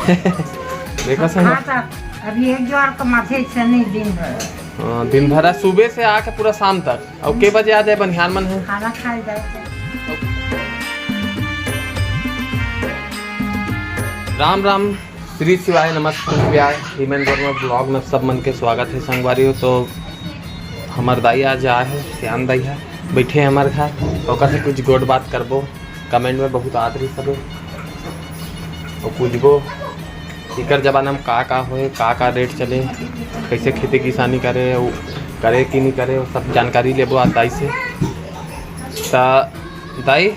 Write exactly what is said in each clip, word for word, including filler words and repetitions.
देखा संग। हाँ, त अभी एक जोर कमाथे, अइसे नहीं दिन भर। हाँ, दिन भर, सुबह से आके पूरा शाम तक। अउ के बजे आ जाए बनिहार मन ह? खाना खाए जाए के। राम राम, श्री शिवाय, नमस्कार, प्यार, हिमेंद्र वर्मा vlog में सब मन के स्वागत है संगवारी हो। तो हमर दाई आज आए है, सियान दाई है, बैठे हैं हमर घर, ओकर से कुछ गोठ बात करबो। Comment में बहुत आत रही सबे, और पूछबो एकर जमाना में का का होए, का का rate चले, कैसे खेती किसानी करे, उ करे कि नहीं करे, वो सब जानकारी लेबो आज दाई से। त दाई, अ,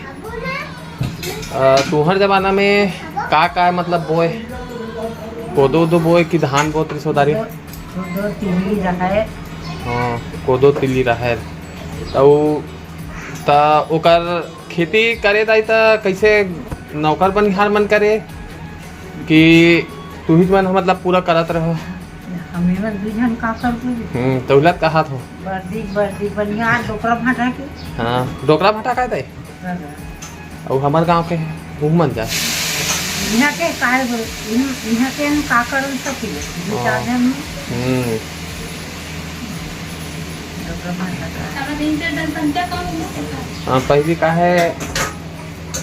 तुहर जमाना में का का मतलब बोए, कोदो उदो बोए कि धान बोत रिसो दारी? कोदो, तिली, राहेर। हाँ, कोदो, तिली, राहेर। त उ, त ओकर खेती करे दाई त कैसे नौकर बनिहार मन करे कि तुहिच मन ह मतलब पूरा करत रहो? हमें मन दू झन का करबो? हम्म, तौलत कहात हो। बर्दी, बर्दी बनिहार डोकरा भाटा के। हाँ, डोकरा भाटा का दाई? डोकरा भाटा। अउ हमर गांव के है, उहू मन जाए। इहाँ के काहे बोल, इहाँ, इहाँ के हम का करन सकी? दू चार झन में। हम्म। डोकरा भाटा का। हाँ, पहली का है,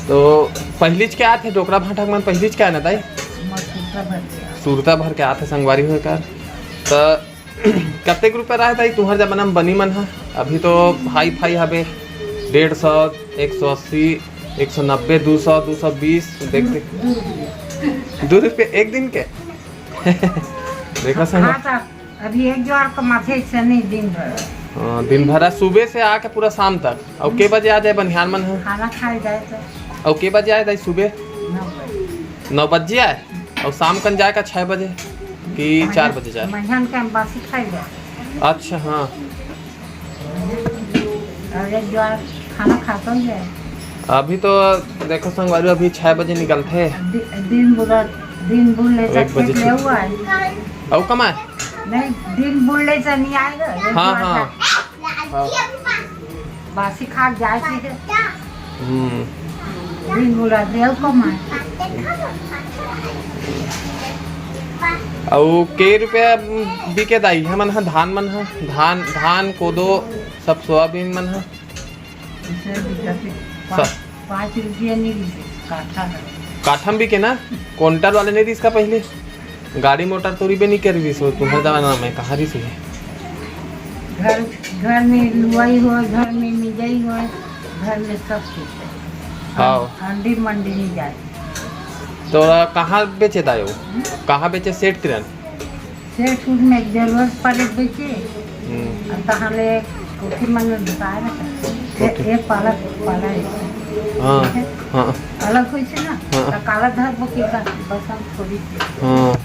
तो पहिलीच के आथे डोकरा भाटा के मन, पहिलीच के आए ना दाई? हमर सुरता भर के आथे। सुरता भर के आथे संगवारी हो एकर। त कतेक रुपया रहे दाई तुहर जमाना में बनी मन ह? अभी तो हाई फाई हबे, डेढ़ सौ, एक सौ अस्सी, एक सौ नब्बे, दू सौ, दू सौ बीस, देख, देख। दू रुपया। दू रुपया एक दिन के? देखा संग। हाँ, त अभी एक जोर कमाथे, अइसे नहीं दिन भर। हाँ, दिन भर, सुबह से आके पूरा शाम तक। अउ के बजे आ जाए बनिहार मन ह? खाना खाए जाए तो। अउ के बजे आए दाई सुबह? नौ बजे। नौ बजे आए? अउ शाम कन जाए का छः बजे कि चार बजे जाए? मध्यान्ह के हम बासी खाए जाए। अच्छा, हाँ। अउ एक जोर खाना खा के जाए। अभी तो देखो संगवारी, अभी छः बजे निकलथे। दि-, दिन बुला, दिन बुल ले एक बजे ले छुट्टी। हुआ है। अउ कमाए? नहीं, दिन बुल ले से नहीं आएगा, एक हाँ, बार हाँ। हाँ। बासी खा के जाए सीधे। हम्म। दिन बुला दे, अउ कमाए। अउ के रुपया बिके दाई, हमन ह धान मन ह, धान, धान, कोदो, सब सोयाबीन मन ह? इसे बिकथे पा-, स- पाँच रुपया नहीं बिके, काठा है। काठा में बिके ना, कोंटल वाले नहीं रिहिस का पहले? गाड़ी मोटर तो रिबे नहीं कर रिहिस हो, तुम्हारे जमाना में कहाँ रिहिस हो? घर, घर में लुआई हो, घर में मिजाई हो, घर में सब कुछ है। हाँ। अंडी मंडी नहीं जाए। तो कहाँ बेचे दाई वो? हम्म? कहाँ बेचे सेठ किरण? सेठ उठ में जरूरत पड़े बेचे। हम्म। और तहाँ ले कोठी मन में बिकाए ना। ये, कोठी। ये पाला, पाला है। हाँ, ठीक है? हाँ। अलग होई छे ना, हाँ। तो काला धर वो के का, बस हम थोड़ी सी। हाँ।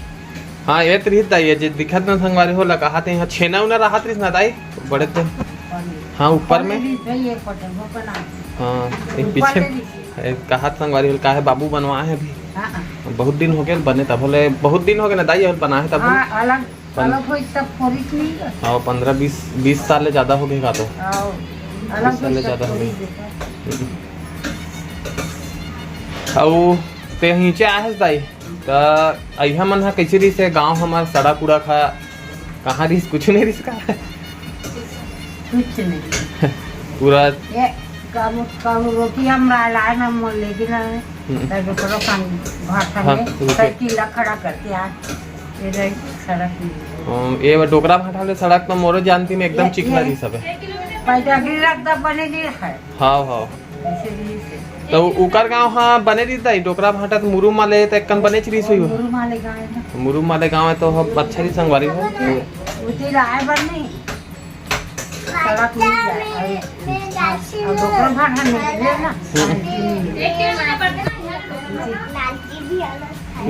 हाँ, ये तो रिहिस दाई, ये जे दिखत ना संगवारी हो, ला कहा थे, यहाँ छेना उना रहत रिहिस ना दाई, बड़े थे। ऊपर में। हाँ, ऊपर में। ऊपर में रिहिस भाई, ये पटल, वो बना। हाँ, एक ऊपर पीछे। में रिहिस। ए, कहात संगवारी हो, काहे बाबू बनवाए हे अभी। हाँ, हाँ। बहुत दिन हो गए बने, तब होले, बहुत दिन हो गए ना दाई, अभी बनाए हे तब होले। हाँ, अलग, पन-, अलग होई तब फोरिस नहीं है। हाँ, पन्द्रह, बीस, बीस साल ले ज्यादा हो गए का तो। हाँ, अलग बीस साल होई ले तब ज्यादा हो गए। फोरिस देता। हम्म। अउ ते नीचे आहे दाई, त अइहा मन ह कैसे रहिस हे गाँव हमार, सड़क उड़क ह कहाँ रहिस, कुछ नहीं रहिस का? कुछ नहीं। पूरा ये कब, कब रोटी हम ला-, लाए ना, मोर ले गिना है। हम्म। तब ओकरो खान भात हाँ, में रुके। साइकिल ला खड़ा करके आ, ये रही सड़क में। हम्म, ये डोकरा भाटा ले सड़क तो मोरो जानती में एकदम ये, चिकना ये रहिस हवे। पैदल रख द बने नहीं है। हाँ, हाँ। ऐसे रहिस हे। तो उकर गाँव ह बने रहिस दाई, डोकरा भाटा त मुरुम वाले त एकन बनेच रहिस होही। मुरुम वाले गाँव है ना। मुरुम वाले गाँव है तो ह अच्छा रहिस संगवारी हो। उती राय बन नहीं। सड़क मिल जाए। और, और डोकरा भाटा निकले ना। हम्म।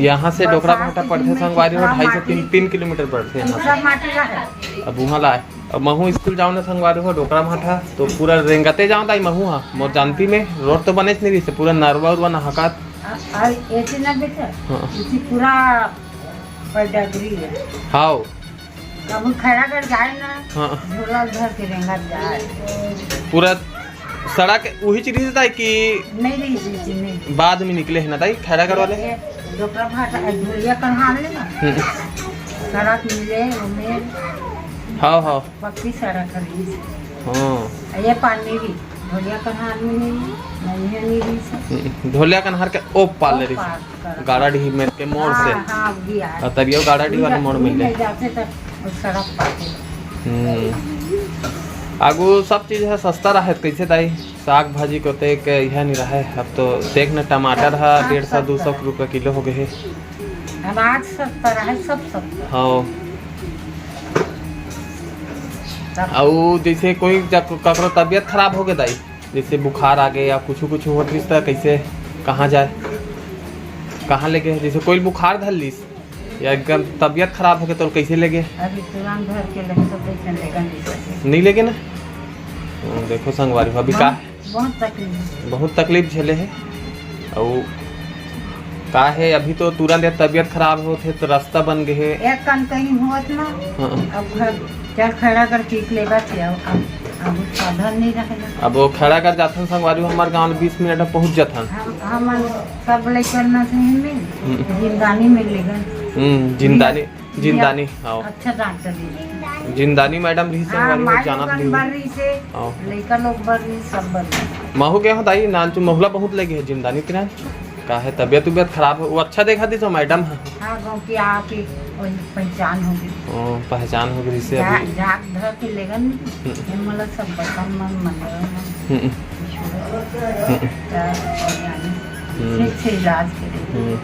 यहाँ से डोकरा भाटा पड़थे संगवारी हो, ढाई से तीन, तीन किलोमीटर पड़थे यहाँ से। दूसरा माटी का है। अब वहाँ लाए। अब महू स्कूल जाओ ना संगवारी हो, डोकरा भाटा, तो पूरा रेंगते जाओ दाई महू हा। मोर जानती में रोड तो बनेच नहीं रहिस, पूरा नरवा उरवा नहाकात। अ-, अरे, ऐसे ना बेटा, हाँ। इसी पूरा पैदागरी है। हाव। कब खैरागढ़ जाए ना, हाँ। झोला धर के रेंगत जाए। पूरा सड़क उहीच रहिस दाई कि नहीं रहिस, नहीं रहिस। बाद में निकले है ना दाई, खैरागढ़ वाले? ये, डोकरा भाटा, ढोलिया कन्हार ले ना। हम्म। सड़क मिले, ओमे हाँ, हाँ। पक्की सड़क रही। हाँ। ये पानी भी, ढोलिया कन्हार में नहीं, नहीं है, नहीं रही से। हम्म, ढोलिया कन्हार के ओ पार ले ओ रही। पार कर। गाड़ा ढीब में के मोड़ से। हाँ, हाँ, भी आ। और तरियो गाड़ा ढीब वाले मोड़ में ले। जाते तो सड़क पाते। हम्म। आगू सब चीज है सस्ता रहे, कैसे दाई? साग भाजी को ते के यह नहीं रहे। अब तो देख न, टमाटर है हाँ, डेढ़ सौ, दू सौ रुपये किलो हो गए है। अनाज सस्ता रहे, सब सस्ता। हाँ। तब अउ जैसे कोई जब ककरो तबीयत खराब हो गए दाई, जैसे बुखार आ गए या कुछ कुछ होत रहिस, त कैसे, कहाँ जाए, कहाँ ले गए? जैसे कोई बुखार धर लिस या एकदम तबीयत खराब हो गए, तो कैसे ले गए? अभी तुरंत धर के ले तो कैसे लेगा, नहीं सके। नहीं लेगे ना? हम्म, देखो संगवारी हो, अभी का बहुत, बहुत तकलीफ। बहुत तकलीफ झेले है। अउ का है, अभी तो तुरंत ये तबीयत खराब होत है, तो रास्ता बन गए है। एक कन कहीं होत ना, हाँ। अब घर चल खड़ा कर पीट लेगा, क्या होगा? अब साधन नहीं रहेगा। अब वो खड़ा कर जाथन संगवारी, हमारे गांव में बीस मिनट में पहुंच जाथन। हम, हम सब लेकर ना से में हम्म। जिंदानी में लेगन। हम्म, जिंदानी। जिंदानी, हाँ। अच्छा डॉक्टर जी। जिंदानी मैडम रही से हाँ, हमारी, वो माई जानत लोगन भी बर हुई। रही से, हाँ। लइका लोग बर रही, सब बर रही। महू के हो दाई, नानचु महुला बहुत लगे है जिंदानी तिना। का है, तबीयत उबियत खराब हो, वो अच्छा देखा दी तो मैडम है। हाँ, गाँव की आके वही पहचान हो गई। ओ, पहचान हो गई से जा-, अभी। जाग धर के लेगन, हम्म। ये मतलब सब बर्तन मन, मन, हम्म। हम्म। त-, और यानी हम्म। ठीक से इलाज करे। हम्म।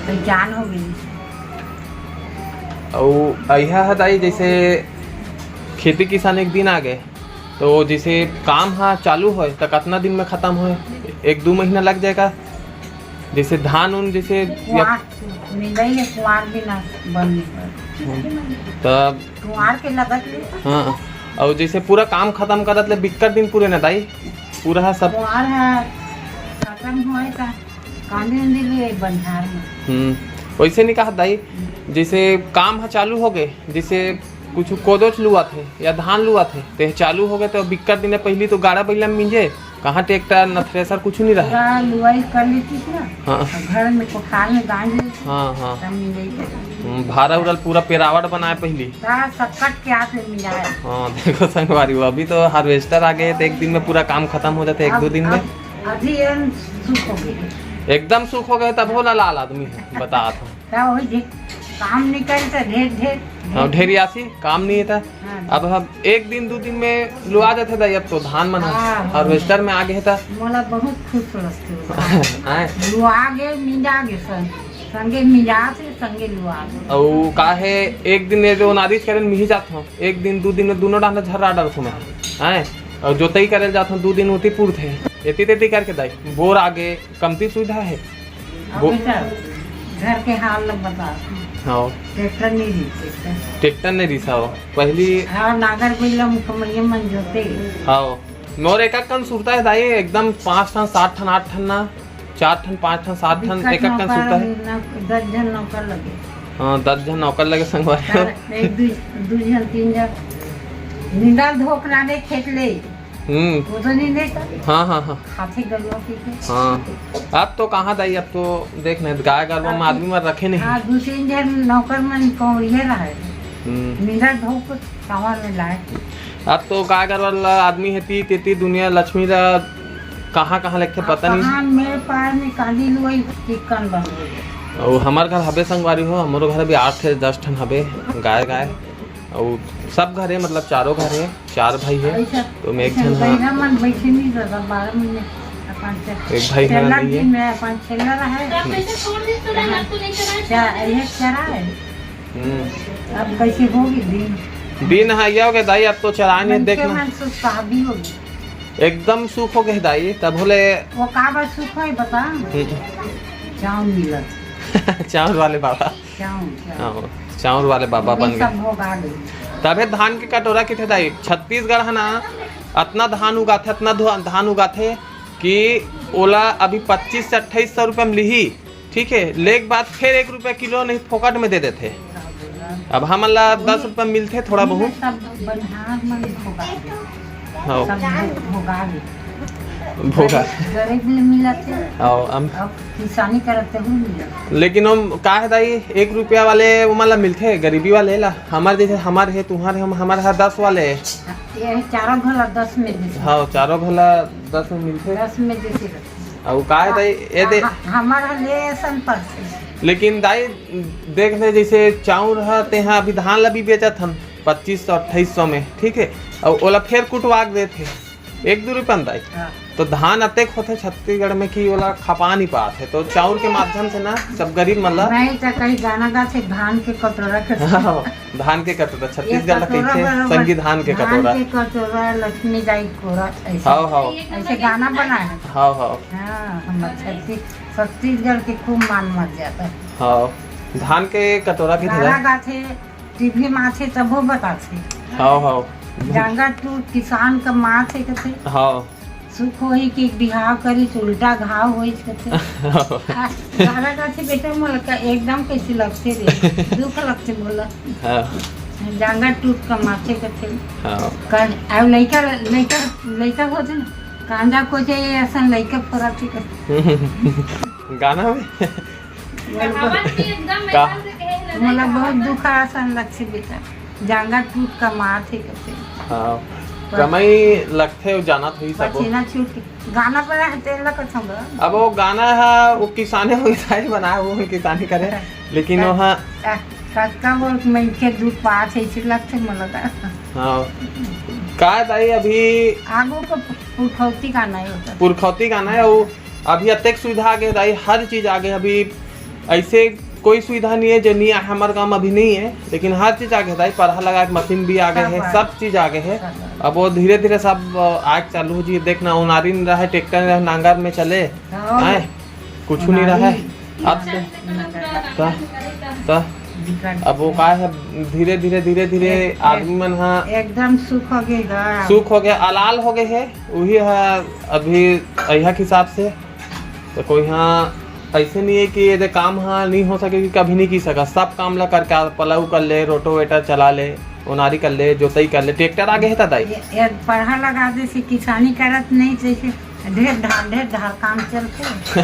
पहचान हो गई। अउ अइहा ह दाई, जैसे खेती किसान एक दिन आ गए, तो जैसे काम ह चालू होए, त कतना दिन में खत्म होए? एक दू महीना लग जाएगा। जैसे धान उन, जैसे या कुआर, मिंदई ले कुआर भी ना बन निकल। हम्म। तब कुआर के लगत ले। हाँ, अउ जैसे पूरा काम खत्म करत ले बिक्कट दिन पूरे न दाई, पूरा ह सब कुआर ह खत्म होए त कांदी उंदी भी एक बनिहार में। हम्म, वैसे नहीं कहा दाई, जैसे काम ह चालू हो गए, जैसे कुछ कोदोच लुआत है या धान लुआत है, ते चालू हो गए तो बिक्कट दिन पहली तो गाड़ा बैला में मिंजे, कहाँ ट्रैक्टर न थ्रेसर कुछ नहीं रहा। पूरा लुआई कर लेती थी ना, हाँ। और घर में कोठार में गांज लेती, हाँ, हाँ। तब मिंजाई करती। हम्म, भारा उरल पूरा पेरावट बनाए पहली। ता सक्कट के हाथ में मिंजाए। हाँ, देखो संगवारी, वो अभी तो हार्वेस्टर आ गए तो एक दिन में पूरा काम खत्म हो जाते, एक अब, दो दिन में। अब, अभी एन सुख हो गई। एकदम सुख हो गए, तब होला लाल आदमी है, बता तो। का होई जे काम निकल त ढेर, ढेर, हाँ, ढेर। ढेर आसी, काम नहीं था। हाँ। अब हम एक दिन, दू दिन में लुआ जाते दाई, अब तो धान मन हाँ, हाँ। हार्वेस्टर में आ गए था। मोला बहुत खुश लगते हो। आए। लुआ गे, मिंजा गे सन। संगे मिंजा से, संगे लुआ गे। अउ का है, एक दिन ये जो नारिज करें, मिही जात हो, एक दिन, दू दिन में दोनों डांडा झर्रा डाल समय। आए। अउ जोतई करे जात हो, दू दिन उती पुरथे। एती तेती करके दाई, बोर आगे, कमती सुविधा है। अब वो बेटा, घर के हाल ल बता। हाँ। ट्रैक्टर नहीं रही, ट्रैक्टर। ट्रैक्टर नहीं रिसा हो। पहली हाँ, नागर बैला मुखमैया मन जोते। हाँ। मोर एक एक कन सुरता है दाई, एकदम पाँच ठन, सात ठन, आठ ठन ना, चार ठन, पाँच ठन, सात ठन, दिक्कत एक एक कन नौकर सुरता है। न-, दस झन नौकर लगे। हाँ, दस झन नौकर लगे संगवारी हो। चार, एक, दू, दू झन, तीन झन। निंदल धोकना दे खेत ले। हम्म। वो तो नहीं देता। हाँ, हाँ, हाँ। खाथे गरुआ पी के। हाँ। अब तो कहाँ दाई, अब तो देख नहीं, गाय गरुआ में हाँ, आदमी मर रखे नहीं। हाँ, दू तीन झन नौकर मन कौड़िया रहे। हम्म। निंदल धोक कांवर में लाए। अब तो गाय गरुआ ला आदमी हेती तेती दुनिया लक्ष्मी ला कहाँ कहाँ लेके अब पता नहीं। कहाँ मेरे पार में काली लुआई चिकन बन गई। अउ हमर घर हबे संगवारी हो, हमरो घर भी आठ से दस ठन हबे गाय, गाय। अउ सब घर है, मतलब चारों घर है, चार भाई है, ऐसा, तो मैं एक ऐसा झन हाँ। गैया मन बैठे नहीं रहता, बारह महीने अपन से एक भाई हाँ छेला नहीं है। दिन में अपन छेला रहे। हम्म। क्या, ये चरा है? हम्म। अब कैसे होगी दिन? दिन हाँ, ये हो गया दाई, अब तो चराए नहीं मनखे देखना। मन सुख शादी होगी। एकदम सुख हो गए दाई, तब होले। वो का बात सुख है बता? हम्म। चाउर मिलत। चाउर वाले बाबा। चाउर, चाउर। हाँ, चाउर वाले बाबा ये बन गए। सब भोगा गई। तबे धान के कटोरा किथे दाई, छत्तीसगढ़ है ना, अतना धान उगाथे, अतना धो-, धान उगाथे कि ओला अभी पच्चीस से अट्ठाईस सौ रुपये में लिही, ठीक है, लेके बाद फिर एक रुपया किलो नहीं फोकट में दे देथे। अब हमन ला दस रुपया मिलथे थोड़ा बहुत। सब बनिहार मन भोगा गए। हाँ। सब भोगा गए। भोगा। गरीब, गरीब ले मिलत हे। अउ हम अब किसानी करत हे, हूँ मिलत। लेकिन हम का हे दाई, एक रुपया वाले ओमन ला मिलथे, गरीबी वाले ला। हमार जैसे हमार हे, तुहार हे, हम, हमार हा दस वाले हे। ये चारों भला दस में जैसे। हाँ, चारों भला दस में मिलथे। दस में जैसे रखथे। अउ का हे दाई, ये दे ह-, हमार हा ले असन परथे। लेकिन दाई, देख ले, जैसे चाउर ह, तेहा अभी धान ला भी बेचत हन पच्चीस सौ, अट्ठाईस सौ में, ठीक है, अउ ओला फेर कुटवा के देथे एक दू रुपया में दाई। हाँ। तो धान अतेक होथे छत्तीसगढ़ में कि ओला खपा नहीं पात हे, तो चाउर के माध्यम से ना सब गरीब मन ला। नहीं तो कहीं गाना गाथे धान के कटोरा के। हाँ, धान के कटोरा, ये छत्तीसगढ़ ला कटोरा कहिथे बरोबर। संगी धान के धान कटोरा। के कटोरा, लक्ष्मी दाई कोरा, ऐसे। हाँ, हाँ। ऐसे गाना बना है। हाँ, हाँ। हाँ, हम छत्तीस-, छत्तीसगढ़ के खूब मान मर जाता है। हाँ, धान के कटोरा के गाना धरा। गाथे, टीवी में आथे तभो बताथे। हाँ, हाँ। जांगर टूट किसान का माथे कथे। हाँ। सुख होही कि बिहाव करिस उल्टा घाव होइस कथे। हाँ। आ, गाना गाथे बेटा मोला का एकदम कैसे लगथे रे, दुख लगथे मोला। हाँ। जांगर टूट का माथे कथे। हाँ। कर, अउ लइका, लइका, लइका होथे ना, कांदा कोचे ये असन लइका फोरथे कथे। गाना में? मोला बहुत, का? मोला बहुत दुख असन लगथे बेटा, जांगर टूट का माथे कथे। हाँ, पर कमाई लगथे, अउ जानत होही सबो। पसीना छूट के गाना बना है, तेल ला कथम बा। अब वो गाना है, वो किसाने हो, सारे बनाए, वो किसानी करे, लेकिन वो हाँ। का-, कतका वो मनखे दुख पात है, इसी लगथे मोला का। हाँ, का दाई अभी आगू को पुरखौती गाना है होता। पुरखौती गाना है, वो अभी अतेक सुविधा आ गए दाई, हर चीज आ गए। अभी ऐसे कोई सुविधा नहीं है जो नहीं आए, हमारे गाँव में अभी नहीं है, लेकिन हर चीज आ गए दाई, परहा लगाए के मशीन भी आ गए सब है, आ गए। सब चीज आ गए है। सब आ गए। अब वो धीरे धीरे सब, अ, आए के चालू हो जी। देखना, ओनारी नहीं रहे, ट्रैक्टर नहीं रहे, नांगर में चले, हाँ। आए, कुछ नहीं रहे। ओनारी। अब तो, तो, तो, अब वो का है, धीरे धीरे, धीरे धीरे एक, आदमी मन हा एकदम सुख हो गए गा। सुख हो गए, अलाल हो गए है, वही है अभी अइहा के हिसाब से। तो कोई हाँ ऐसे नहीं है कि ये दे काम हाँ नहीं हो सके, कि कभी नहीं की सका। सब काम ला करके आ, पलाऊ कर ले, रोटोवेटर चला ले, ओनारी कर ले, जोतई कर ले, ट्रैक्टर आ गए है दाई। ये, ये परहा लगा दे से किसानी करत नहीं, जैसे ढेर धार, ढेर धार काम चलते।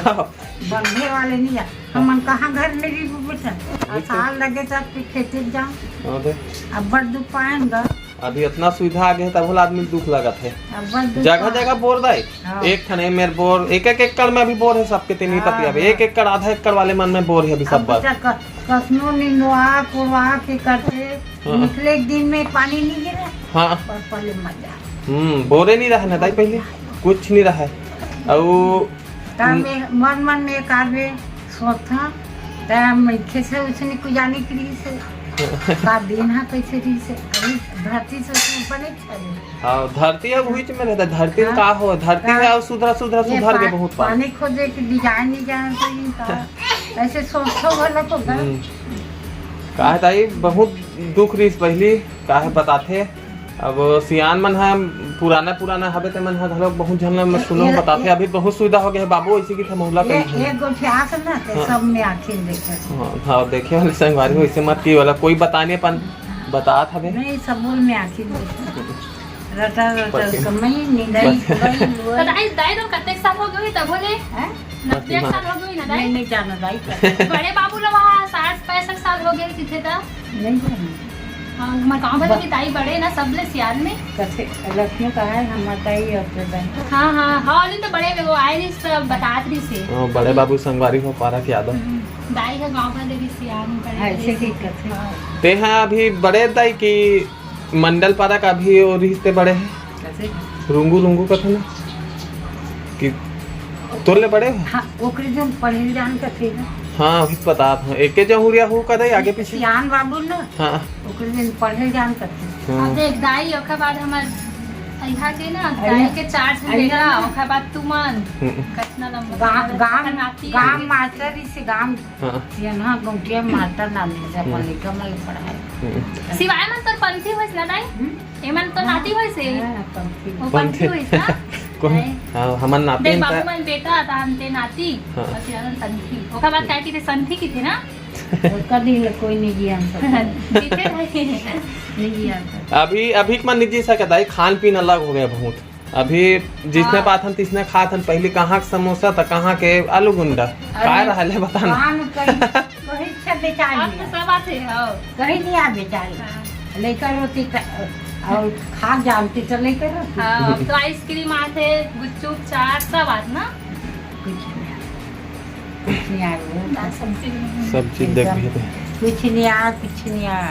बंधे वाले नहीं जा। हमन कहाँ घर में भी बेटा? आ, साल लगे तब के खेती जाओ। हाँ दे। अब्बड़ दुख पाएंगा। अभी इतना सुविधा आ गए है, तब वाला आदमी दुख लगत है। अब्बड़ दुख जगह पाए। जगह बोर दाई। हाँ। एक ठन ए मेर बोर, एक एक एकड़ में अभी बोर है सबके, तेनी हाँ, पति अभी हाँ। एक एकड़, आधा एकड़ वाले मन में बोर है अभी सब अभी बार। तक क-, कसनो निंदवा, कोड़वा के करते, हाँ। निकले एक दिन में पानी नहीं गिरा। हाँ। पर पहले मजा। हम्म, बोरे नहीं रहे ना दाई पहले, कुछ नहीं रहे। अउ तब हम्म। मैं मन मन में एक आदमी सोचता, तब मनखे से उसने कुछ जाने के लिए से, का दिन हा कैसे रही से, अभी धरती से उसने बने चले। हाँ, धरती अब हुई में रहता, धरती में हाँ। का हो, धरती हाँ। है और सुधरा, सुधरा, ये सुधर के पा-, बहुत पार। पानी खोजे के डिजाइन नहीं जाना चाहिए था। ऐसे सोच तो गलत होगा। हम्म। का है ताई, बहुत दुख रहीस पहली, का है बताथे। अब सियान मन ह, पुराना, पुराना हबे, ते मन ह घलो बहुत झन ल मैं सुनूं, ये, बताथे, ये, अभी बहुत सुविधा हो गया है बाबू, ऐसे की था मोहल्ला ये, कहीं। एक गोठियास ना, ते हाँ। सब में आँखी में देखे। हाँ, हाँ, देखे वाले संगवारी हो, ऐसे मत की वाला, कोई बताने अपन बतात हबे। नहीं, सब बोल में आँखी में देखे। रटा, रटा, पति। कमई, निंदाई, पति। कुड़ाई, तो लुआई। दाई, दाई तो कतेक साल हो गए तब बोले? हैं? नब्बे पति साल हो गए ना, दाई? नहीं, नहीं जाना, दाई। बड़े बाबू लोग वहाँ साठ पैंसठ साल हो गए, किथे था? नहीं जाना। हाँ, मैं गाँव भर की दाई बड़े ना, सब ले सियान में। कथे, लखनऊ का है, हमार दाई और तो दाई। हाँ, हाँ, हाँ, नहीं तो बड़े वो आए नहीं, सब बतात रही से। हाँ, बड़े बाबू संगवारी हो, पारक यादव। हम्म, दाई का गाँव भर ले भी सियान में बड़े हाँ, बड़े ऐसे से। ही कथे। हाँ। ते हाँ अभी बड़े दाई की मंडल पारा का भी वो रिश्ते बड़े हैं। कथे? रुंगू, रुंगू कथे ना कि तोर ले बड़े हो? हाँ, ओकरे जो पढ़े जान कथे ना। हाँ, अभी तो बतात हूँ। एके जहुरिया हो का दाई, आगे पीछे? सियान बाबू ना। हाँ। ओकरे दिन पढ़े जान करते। हाँ। अब देख, दाई, ओकर बाद हमर अइहा के ना, अइहा। दाई के चार झन अइहा बेटा, ना। ओकर बाद तुमन। हम्म। कतना लंबा गाम, गाम, नाती गाम है। मास्टर इसे गाम हाँ। सियान, हाँ, गौटिया मास्टर नाम से अपन हम्म। लइका मन पढ़ाए। हम्म। सिवाय मन तोर पंथी होइस ना, दाई? हम्म। एमन तो हाँ। नाती होइस हे। हाँ, पंथी। वो पंथी पंथी। होइस ना? कौन? नहीं। हाँ, हमन नाती देख, हन बाबू त मन बेटा, तहन ते नाती, हाँ। और सियान पंथी। ओकर बाद हम्म। काय किथे, संथी किथे ना? ओकर दिन ले कोई नहीं जिया सकता। जीते रहे। नहीं जिया सकता। अभी, अभी के मन नहीं जी सकता है, खान पीन अलग हो गया बहुत। अभी जिसने हाँ। पाथन तिसने खाथन। पहली कहाँ के समोसा त कहाँ के आलू गुंडा? अरे, काय रहल हे बताना। कहाँ में कहीं, वही सब बेचारी अब तो है। सब आथे, हाँ। कहीं नहीं आ बेचारी। हाँ। लेकर होती क-, और खा जानती तो लेकर होती। हाँ, अब तो आइसक्रीम आथे, गुपचुप, चाट सब आथे ना। कुछ नहीं। कुछ नहीं आ रहा। सब चीज देख भी दे। कुछ नहीं आ, कुछ नहीं आ।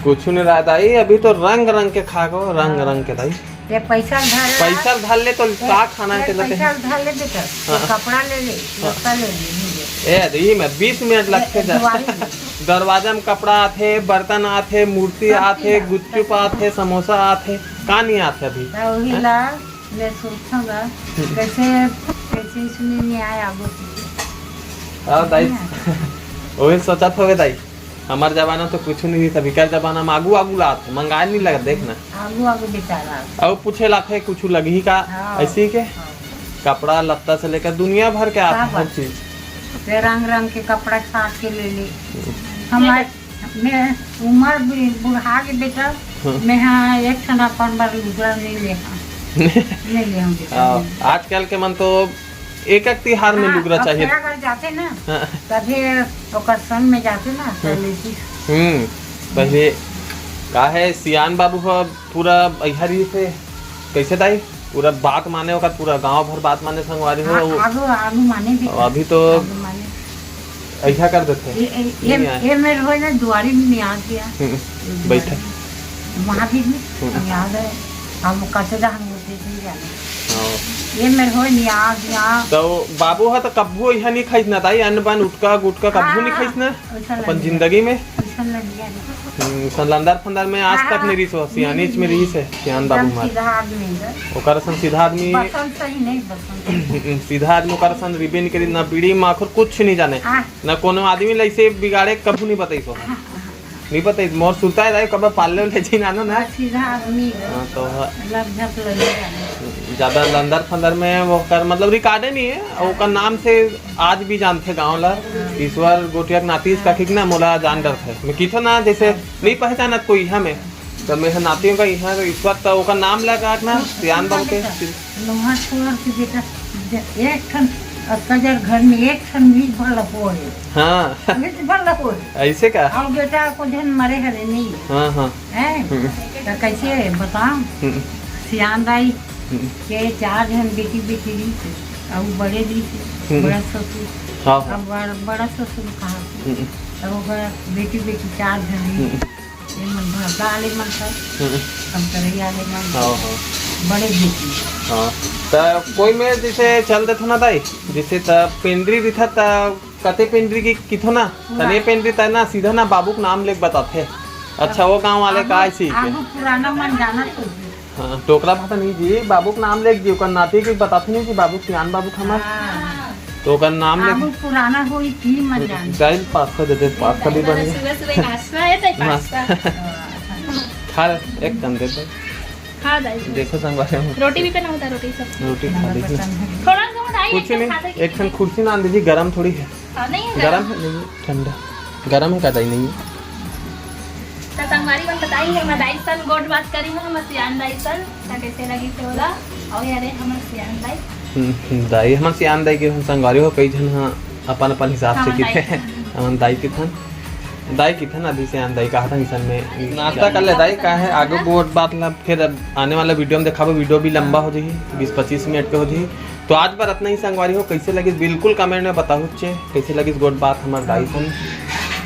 कुछ नहीं रहा दाई, अभी तो रंग रंग के खा गो, रंग हाँ। रंग के दाई। ये पैसा धर ला। पैसा धर ले तो ये, का खाना ये के लगे? पैसा धर ले बेटा, ये हाँ। कपड़ा ले ले, हाँ। लत्ता ले ले, नहीं ले। ए, अरे, ई में बीस मिनट ये लगथे जा। दुआरी ले। दरवाजा में कपड़ा आथे, बर्तन आथे, मूर्ति सब आथे, चीज आथे। गुपचुप आथे, समोसा आथे, का नहीं आथे अभी? तो वही हैं? ला, मैं सोचूंगा, हम्म। कैसे, कैसे इसमें नहीं आया, आगू की। हाँ, दाई। नहीं आया। वही सोचत होगे, दाई। हमार जमाना तो कुछ नहीं था, अभी का जमाना में आगू, आगू लात, मंगाए नहीं लगत, देख ना। आगू, आगू बेचारा। और पूछे लाथे, कुछ लगही का, हाँ, ऐसे ही के? हाँ। कपड़ा लत्ता से लेकर दुनिया भर के आथे, का हर बात? चीज। ते रंग रंग के कपड़ा छाट के ले ले। हमार, मैं उम्र भी बुढ़ा के बेटा, हाँ। मैं हाँ एक ठन अपन बर लुगड़ा नहीं ले हाँ। नहीं ले हम बेटा। हाँ, आजकल के मन तो एक एक तिहार में हाँ, लुगड़ा अब चाहिए। फेरा घर जाते ना, हाँ। तभी ओकर संग में जाते ना, हम्म। पहले की। हम्म, पहले का है, सियान बाबू ह पूरा अइहा रहिस हे। कैसे दाई? पूरा बात माने, ओकर पूरा गांव भर बात माने, संगवारी हो। हाँ, वो आगू, आगू माने भी। अभी तो आगू माने। अइहा कर देथे। ये, ये, ये, नहीं आए। ये मेरे होय ना दुआरी में नहीं आ गया। हम्म, ये दुआरी बैठा। में। वहाँ भी नहीं, हम्म। याद है। हम कहते थे, हम लोग नहीं जाने। हाँ। ये मेरे होय नहीं आ गया। तो बाबू ह तो कब्बू अइहा नहीं खाइस ना दाई, अन्न बन उटका गुटका कब्बू नहीं हाँ। खाइस ना? वैसा अपन लग गया। जिंदगी में? वैसा लग गया। हम्म, सन लंदर फंदर में आज तक हाँ, नहीं रहिस हो, सियानीच में नहीं, रहिस हे, सियान बाबू एकदम मार। सीधा आदमी है। ओकर सन सीधा आदमी। बसंत सही नहीं, बसंत। सीधा आदमी ओकर सन रिबे नहीं करी, ना बीड़ी माखुर कुछ नहीं जाने। हाँ। ना कोनो आदमी ला ऐसे बिगाड़े कभू नहीं बताइस हो। हाँ, हाँ, हाँ। नहीं बताइस, मोर सुरता है दाई, कब पाले ले जी नानो ना। हाँ, सीधा आदमी है। हाँ, तो ह- लग झक लगे जाने। ज्यादा लंदर फंदर में ओकर मतलब रिकॉर्डे नहीं है, ओकर नाम से आज भी जानथे गांव ला। ईश्वर गोटिया के नाती इसका ठीक ना मोला जान डरथे। मैं किथो ना जैसे नहीं पहचानत कोई हमें, तो मैं नाती का यहाँ ईश्वर तो ओकर नाम लगा ना सियान बन के। लोहा छोड़ के बेटा, ज-, एक ठन कजर घर में एक ठन बीज भर लको है। हाँ। बीज भर लको है। ऐसे का? और बेटा को जन मरे हरे नहीं। हाँ, हाँ। हैं? हम्म। तो कैसे है बताओ? हम्म। सियान दाई हम्म। के चार जन बेटी बेटी रही थी, और बड़े रही थी, हम्म। बड़ा ससुर। हाँ, हाँ। अब बड़-, बड़ा ससुर कहा थी। हम्म। तो वो बड़ा बेटी बेटी चार जन रही। हम्म। ये मन भरदा आले मन था, हम्म। हम करैया आले मन हाँ, हाँ। बड़े बेटी। हाँ। त कोई में जैसे चल देथो ना दाई, जैसे त पेंदरी रिथा त कते पेंदरी की किथो ना, पूरा। तने पेंदरी त ना सीधा ना बाबू के नाम लेके बताथे। अच्छा, वो गांव वाले का आगू, ऐसी के? आगू पुराना मन जाना तो। हाँ, टोकरा भाटा नहीं जी, बाबू के नाम लेके जी, ओकर नाती के बताथे नहीं जी, बाबू सियान बाबू के हमर। हाँ। तो ओकर नाम ले आगू पुराना होई की मन जाने। दाई पास्ता दे दे, पास्ता भी बन गया। सुबह सुबह नाश्ता है, तो नाश्ता। पास्ता। खा ले, एक कन दे दे। हाँ, दाई। देखो संगवारी हो। रोटी भी पहना होता, रोटी सब। रोटी खा ली। थोड़ा सा दाई, कुछ एक नहीं, खा ले। एक ठन कुर्सी ना आन दीजिए, गरम थोड़ी है। हाँ, नहीं है गरम गरम। है, नहीं, ठंडा। गरम है का दाई? नहीं है। त संगवारी मन बताई है, मैं दाई सन गोठ बात करी हूँ, मैं सियान दाई सन, त कैसे लगी से होला? और यारे हमर सियान दाई। हम्म, हम्म, दाई, हमर सियान दाई के हम संगवारी हो, कई झन ह अपन अपन हिसाब से हमर किथे, दाई। हमन दाई किथन, दाई किथन, अभी सियान दाई कहा था इसन में। नाश्ता कर ले दाई, का है, आगे बहुत बात ला, फिर अब आने वाला वीडियो में दिखाबो, वीडियो भी लंबा हो जाही, बीस पच्चीस मिनट के हो जाही। तो आज बर अतना ही संगवारी हो, कैसे लगिस बिल्कुल कमेंट में बताहू चे, कैसे लगिस गोठ बात हमर दाई सन।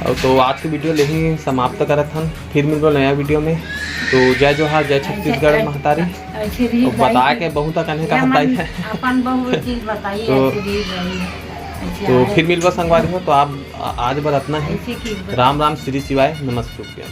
और तो आज के वीडियो ले ही समाप्त करत हन, फिर मिलबो नया वीडियो में। तो जय जोहार, जय छत्तीसगढ़ महतारी। ऐसे रही और बता के बहुत अकन हे का बताई है। अपन बहुत चीज बताई तो, ऐसे रही गई। ऐसे तो आए। फिर मिलबो संगवारी हो, तो आप आ-, आज बर अतना ही। ऐसे की राम राम, श्री शिवाय, नमस्ते।